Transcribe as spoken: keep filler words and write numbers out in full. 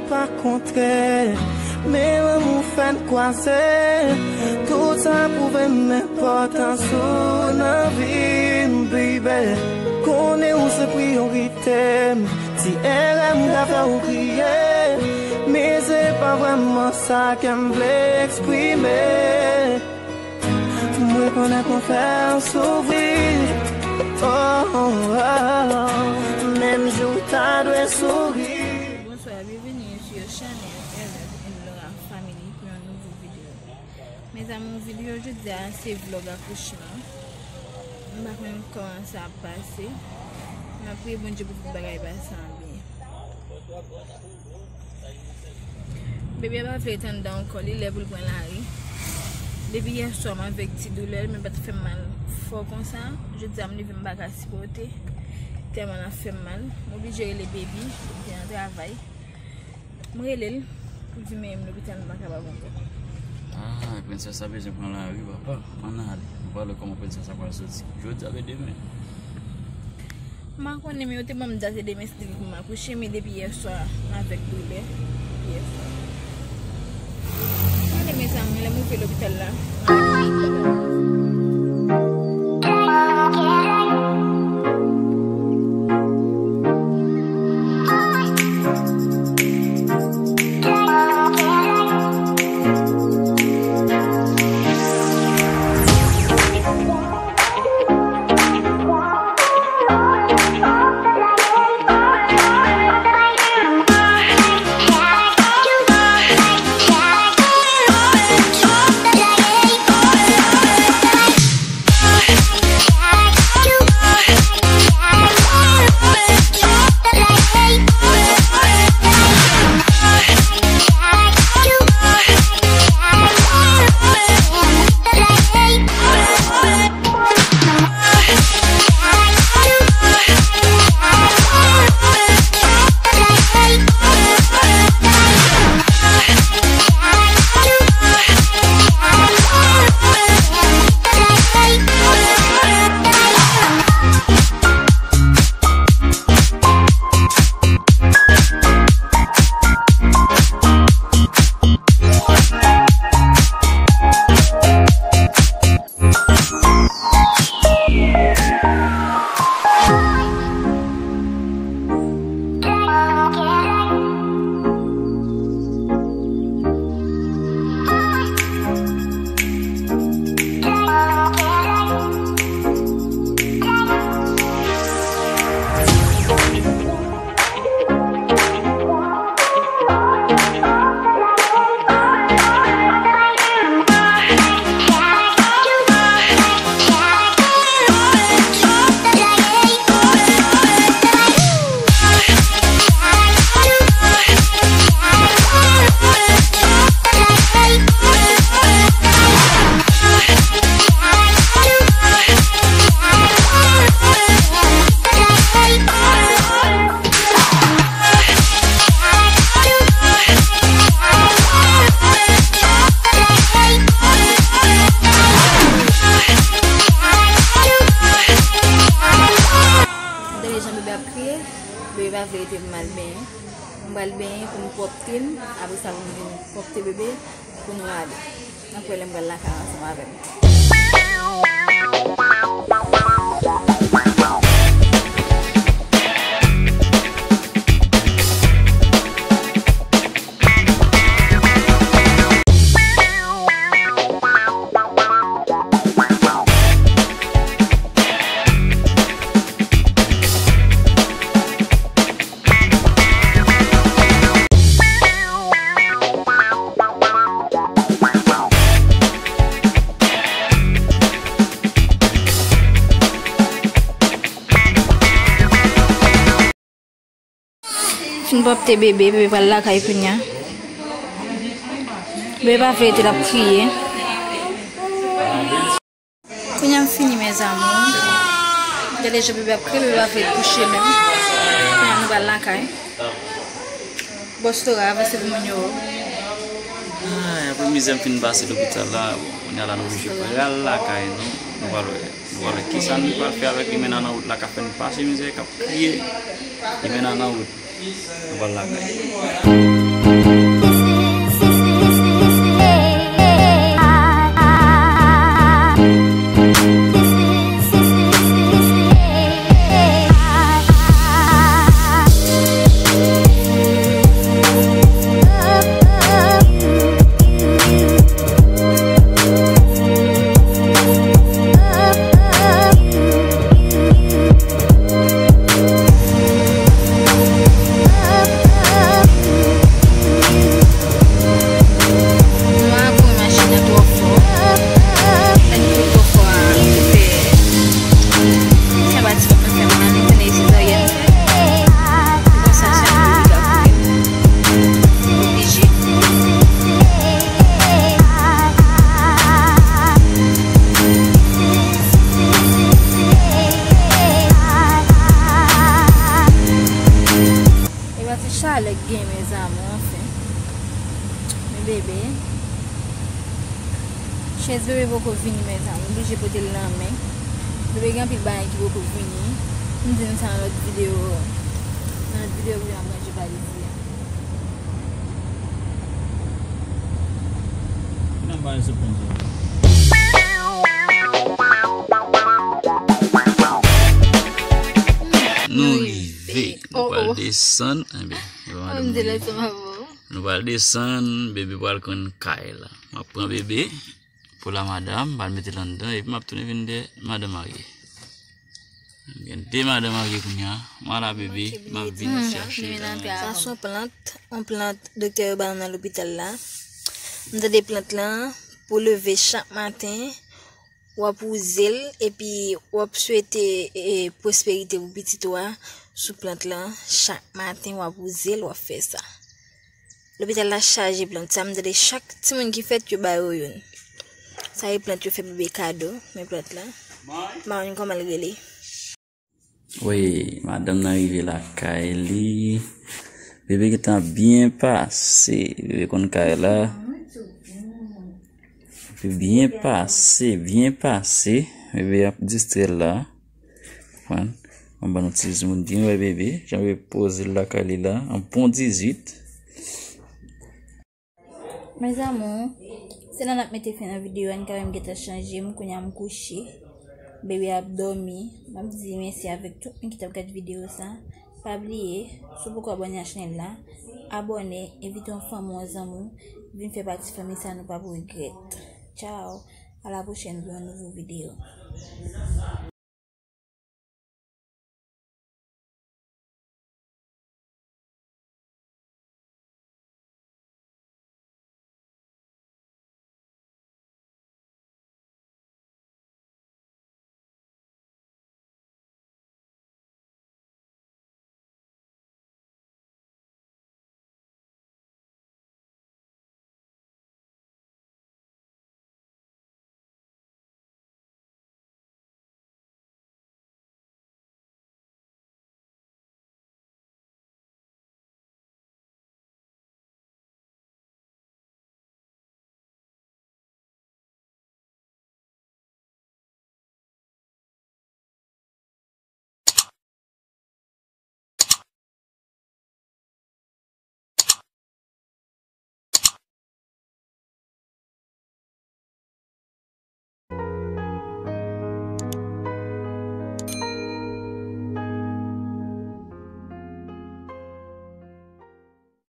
Pa kontre, men lanmou fè n kwaze. Tout sa pwouve m enpòtans ou nan vi m, baby. Konnen ou se priyorite m. Ti erè m ka fè ou kriye, men se pa vrèman sa kè m vle eksprime. M rekonèt mwen fè w soufri. Oh, oh, oh, oh. Menm jan w ta dwe souri. Bonswa, byenveni sou chanèl Ellen and Laura Family pou yon nouvo videyo. Mezanmi, videyo jodi a se vlog akouchman. M pa konn kòman sa ap pase. M ap priye Bondye pou tout bagay pase an byen. Bebe a pa vle rete anndan ankò, li lè pou l pran lari. Depi yè swa m avèk ti doulè, men l pa t fè m mal fò konsa. Jodi a m leve m pa ka sipòte, tèlman l ap fè m mal. M oblije rele bebe, li te nan travay. M rele l pou l vin menyen m lopital, m pa kapab ankò. Ah, prensès la bezwen pran lari, papa. Ann ale. Nou pral wè kòman prensès la pral soti. Jodi a oubyen demen. M pa konnen, men yo te ban m dat e demen se demen pou m akouche, men depi yè swa, m avèk doulè. Depi yè swa. Gade, mezanmi, lè m rive lopital la, m ap kriye. Tande jan bebe ap kriye, bebe pa vle rete pou m al benyen. M pral benyen pou m pwòpte l, apre sa pou m vin pwòpte bebe pou nou ale. N ap wè lè m pral lakay ansanm avè m. Fin pwòpte bebe, bebe pral lakay kounya. Bebe pa vle rete, l ap kriye. Kounya m fini, mes amours. Gade jan bebe ap kriye, bebe pa vle kouche menm. Kounya nou pral lakay. Bòs Laura, avanse pou moun yo. Ay, apre mizè m fin pase lopital la, bon, kounya la nou oblije pral lakay nou. Nou pral wè, nou pral wè kisa nou pral fè avèk li menm nan wout la k ap fè n pase mizè, k ap kriye. Li menm nan wout. Nou pral lakay. Mwen a goumen machin nan twò fò. Lè m tou twò fò a, m te fè. Ti an pati fòk mwen fè mal, li tounen sezaryèn. Se konsa chak jou li ka kouri. Oblije. E pa ti chalè k gen, mes amours, anfen. Men bebe. Chèz bebe poko vini, mes amours. M oblije pote l nan men. Bebe gen anpil bagay ki poko vini. M di nou sa nan lòt videyo. Nan lòt videyo pou m ap ranje valiz li a. Nan bagay sou pon sa. Nou rive. Nou pral desann. Enben, e pa madanm mwen. Nou pral desann, bebe pral konn kay la. M ap pran bebe pou la madanm, m pral mete l anndan, epi m ap tounen vin de madanm marye. Gen de madanm marye kounye a. M ala bebe, m ap vin chache la madanm. Sa se yon plant, yon plant doktè yo ba nou nan lopital la. M tande plant lan pou leve chak maten, w ap wouze l, epi w ap swete, e, pwosperite pou pitit ou a sou plant lan. Chak maten, w ap wouze l, w ap fè sa. Lopital la chaje plant. Sa m tande chak timoun ki fèt, yo ba yo youn. Sa e plant yo fè bebe kado, men plant lan. M pa konn kòman l rele. Wi, madanm nan rive lakay li. Bebe gentan byen pase. Bebe konn kay la. Bebe byen pase, byen pase. Bebe ap distrè l la. Konprann? Mwen ban nou ti smoothie, nou wè bebe. Jan bebe poze l lakay li la. An bon dizuit. Mes amours, se la n ap mete fen nan videyo a, n ka wè m gentan chanje, m kounye a m kouche. Bebe ap dòmi. M ap di mèsi avèk tout moun ki t ap gad videyo sa. Pa bliye, si w poko abòne a chanèl la, abòne, envite yon fanmi w, yon zanmi w, vin fè pati fanmi sa, nou p ap regrèt. Tchao, a la pwochèn pou yon nouvo videyo.